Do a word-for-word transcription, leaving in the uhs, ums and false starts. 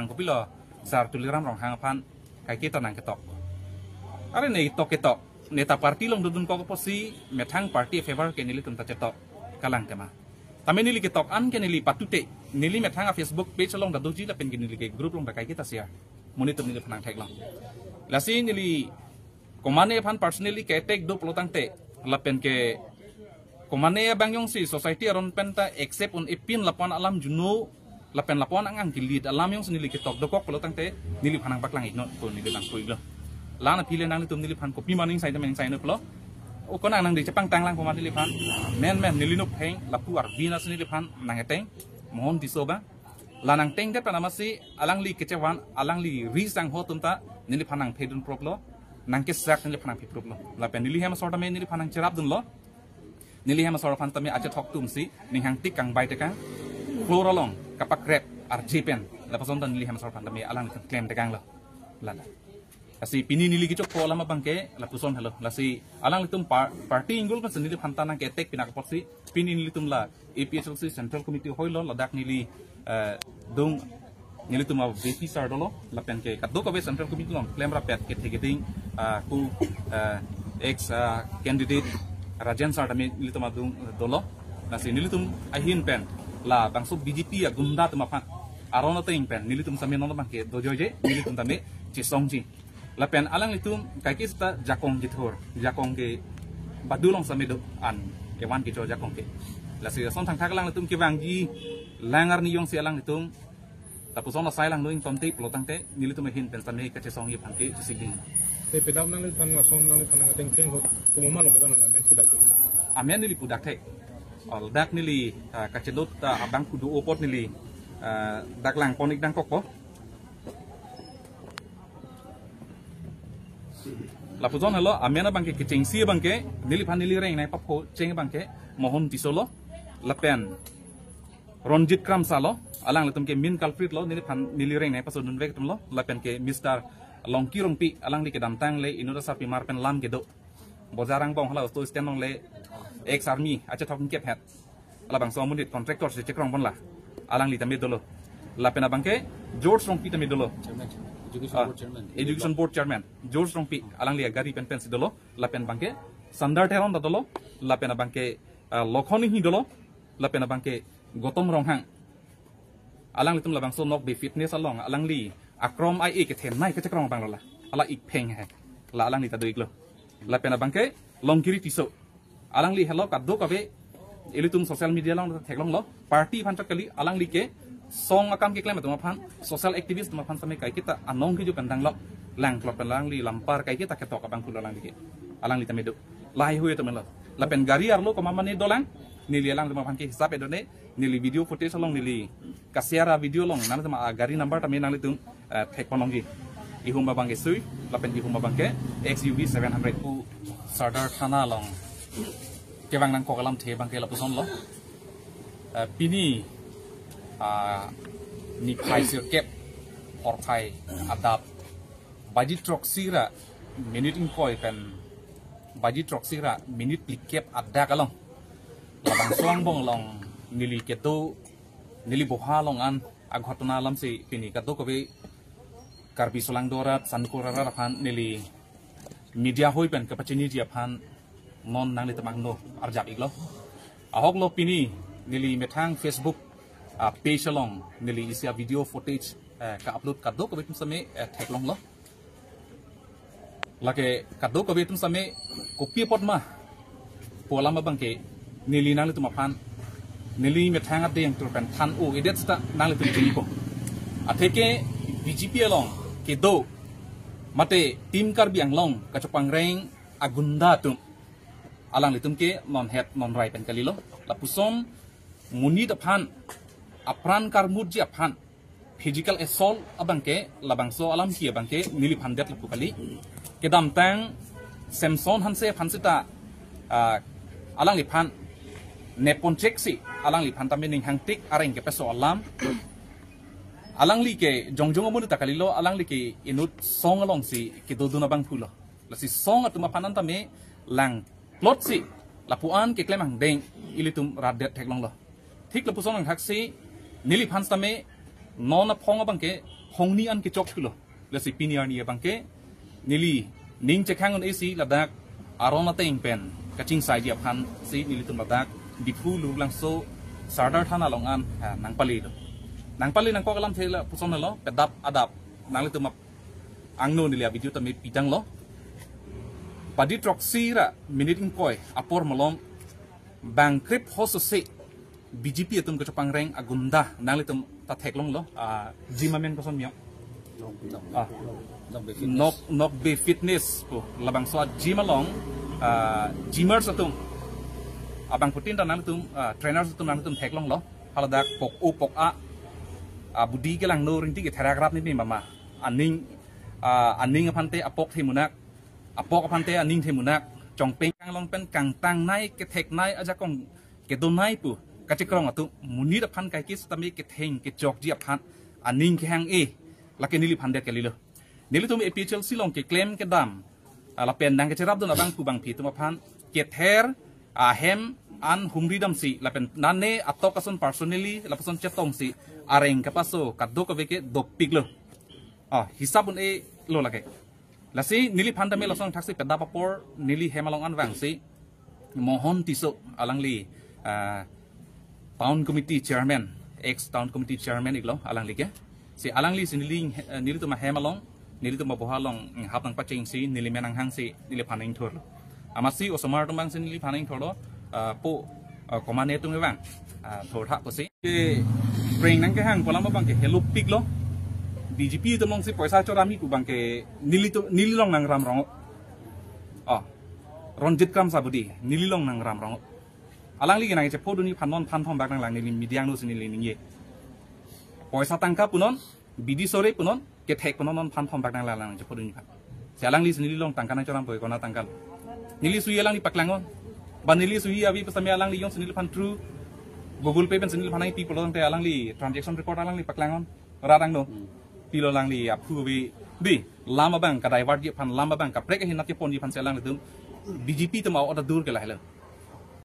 Kopilo, Sar Tuliram Ronghang aphan kaiketa nangketok. Are ne tok ketok, neta party along dodun kok apotsi methang party favor ke nelitum ta chetok kalang tema. Tame neli ketok an ke neli patute, neli methang a-Facebook page along ta doji lapen ke neli ke group along ta kaiketa share. Monit atum neliphan nangtheklong. Lasi neli komane aphan personally ke-attack do pulo tangte, lapen ke komane abang jongsi society aron pen ta accept un-e pin lapu-an alam juno, lapen lapu-an angang ke-lead alam jongsi neli ketok dokok pulo tangte, neliphan nangpaklang-iknon pu neli nangpuilo. La-an aphi le nanglitum neliphan kopi ma ning sai ta ma ning sai noplo. O konang nang di chepangtang lang pu ma neliphan. Men men neli nuppheng lapu arvi nasi neliphan nang-eteng. Mohon Tisso abang. La nangtengdet pen amatsi alangli kechevan, alangli ri sangho atum ta neliphan nangphedun proplo, nangkesak neliphan nangphe proplo. Lapen neli hem asor tame neliphan nangcherapdunlo. Neli hem asor aphan tame achethok atumsi ninghangtik kangbai tekang, floor along kapakrep arje pen, lapuson ta neli hem asor aphan tame alanglitum klem tekanglo. Lala. Lasi pini neli kechokpo alam abang ke lapuson helo. Lasi alanglitum par-, party inggul pensi neliphan ta nangke-attack pinak apotsi pini nelitum la A P H L C Central Committee hoilo, ladak neli, eh, dung nelitum a-V P sir dolo, lapen ke kadokave Central Committee along klem rapet kethe keding, ah, ku, eh, ex, ah, candidate Rajen sir tame nelitum adung dolo. Lasi nelitum ahin pen labangso B J P agunda atum aphan aron ateng pen nelitum same non abang ke dojoije, nelitum tame chesongji. Lapen alanglitum kaiketa jakong kethur, jakong ke badu along same do an, kevan kecho jakong ke. Lasi ason thangthak alanglitum kevangji lang arni jongsi alanglitum lapuson asai lang doing tomte pulo tangte nelitum ahin pen same kachesongji aphan ke chesikding. Te pedap nangliphan lason nangliphan nang ateng teng hot komat lo kevan nang amen pudak ke. Amen neli pudak thek. Ol dak neli, ah, kachedot, ah, abang kudu apot neli, ah, dak langpon-ik dangkokpo. Lapuson helo, amen abang ke kechengsi abang ke, neliphan neli rengnei papho cheng abang ke Mohon Tisso lo, lapen Ronjit Kramsa lo, alanglitum ke main culprit lo, neliphan neli rengnei pasodunvek atum lo, lapen ke Mister Longki Rongpi, alangli kedamtang le inut asarpimar pen lam kedo. Bojar angbong hala auto stand along le ex army achethok ingkep het. Labangso amonit contractor si chekrong ponla. Alangli tame dolo. Lapen abang ke George Rongpi tame dolo. Chairman, chairman. Education Ah, Board chairman. Education Board chairman George Rongpi, alangli agari pen pensi dolo. Lapen abang ke Sundar Teron ta dolo. Lapen abang ke, ah, Lokhon Inghi dolo. Lapen abang ke Gautam Ronghang. Alanglitum labangso Nokbe Fitness along alangli akrom ai-e kethenei kachekrong abang lo la. Ala-ik pheng he. La alangli ta do-iklo. Lapen abang ke Longkiri Tisso. Alangli helo kadokave ilitum social media along theklonglo. Party aphan chot kali, alangli ke song akam keklem atum aphan, social activist atum aphan same kaiketa anong keju pen danglo. Langklot pen alangli lampar kaiketa ketok abang pulo alangli ke. Alangli tame do. Lahai hui tame lo. Lapen gari arlo komat mane dolang, neli alangtum aphan ke hisap edone, neli video footage along neli ka-share a-video along nangtum agari number tame nanglitum, eh, thek ponlongji. Ihum abang ke Swift, lapen ihum abang ke X U V seven hundred pu Sadar Thana along kevang nangkok alamthe abang ke lapuson lo. Eh, pini, ah, niphai sirkep porphai adap baji throksi ra minute ingkoi pen baji throksi ra minute phlikep adak along labangso angbong along neli kedo, neli boha along an aghotona alamsi pini kadokave Karbi solangdo arat, sangkur arat aphan neli media hoi pen kapachiniji aphan non nanglitum angno arjap-iklo. Ahok lo pini neli methang Facebook, ah, page along neli isi a-video footage, eh, ka-upload kadokave atum same, eh, theklonglo. Lake kadokave atum same kopi apot ma pu alam abang ke neli nanglitum aphan, neli methang adeng tur pen than-o-edet seta nanglitum chinipo. Atheke B J P along kedo mate Team Karbi Anglong kachopangreng agunda atum, alanglitum ke non het non rai pen kalilo. Lapuson monit aphan, apran karmutji aphan physical assault abang ke, labangso alam ke abang ke neliphan det lapu kali. Kedamtang Samson Hanse aphan seta, ah, alangliphan nepon chek si alangliphan tame ninghangtik areng kepeso alam. Alangli ke jongjong amonit ta kalilo, alangli ke inut song alongsi kedodun abang pulo. Lasi song atum aphan an tame langplot si lapu-an keklem angdeng ilitum rat det theklonglo. Thik lapuson angthak si neliphan same non aphong abang ke hongni an kechok chulo. Lasi pini arni abangke neli ning chekhang un-e si ladak aron ateng pen kachingsaiji aphan si nelitum ladak Diphu Luwulangso Sardar Thana along an, ah, nangpale do. Nangpale nangkok alamthe lapuson lo, pedap adap nanglitum ap-, angno neli a-video tame pidang lo. Padi throksi ra minute ingkoi apor malom bang krip hoso se B J P atum kechopangreng agunda nanglitum ta theklonglo, ah, gym amen koson mio. Ah. Nokbe Fitness. Nokbe Fitness pu labangso a-gym along, ah, gymmers atum, abangphutin ta nanglitum, ah, trainers atum nanglitum theklonglo. Haladak pok o pok a, ah, budi kelangno ringti ketherak rap ni mama. Aning, ah, aning aphante apok themunak, apok aphante aning themunak, chongpeng kanglong pen kangtangnei ketheknei ajakong kedonei pu kachekrong atum monit aphan kaikis tame ketheng kechokji aphan aning kehang-e, lake neliphan det kalilo. Nelitum A P H L C along keklem kedam, ah, lapen nangkecherapdun abangphu bangphi atum aphan kether ahem an humri damsi lapen nane atok ason personally lapuson chetongsi areng kapaso kadokave ke dopiklo. Ah, hisap un-e lo lake. Lasi neliphan tame lason thaksi pedap apor neli hem along an vangsi Mohon Tisso alangli, ah, town committee chairman, ex town committee chairman iklo alangli ke. Si alangli si neli, eh, nelitum ahem along, nelitum aboha along, mm, hap nangpachengsi neli men nanghangsi neliphan ingthurlo. Amatsi osomar atum abangsi neliphan ingthurlo, ah, po, ah, komane atum vang, ah, thurtha pusi. Ke prank nangkehang pu alam abangke helopiklo. B J P atum alongsi poisa chorami pu abangke nelitum, nelilong nangram rong. Oh, Ronjit Kramsa budi nelilong nangram rong. Alangli ke nangchephodunji aphan non phan thom bak nanglang neli media angno si neli ningje. Poisa tangka punon, bidi sore punon, kethek punon non phan thom bak nanglang nangchephodunji aphan. Si alangli si nelilong tangka nangchoram poi kona tangka lo. Neli suhi alangli paklang non. Ba neli suhi avi pusitame alangli jongsi neliphan through Google Pay pensi neliphan nangpi pulo tangte alangli transaction record alangli paklang non. Rat angno. Hmm. Pilo alangli aphu avi. Di, lam abang ka-divertji aphan, lam abang kaprek ahin nat keponji aphan si alanglitum B J P atum a-order dur ke lahelo.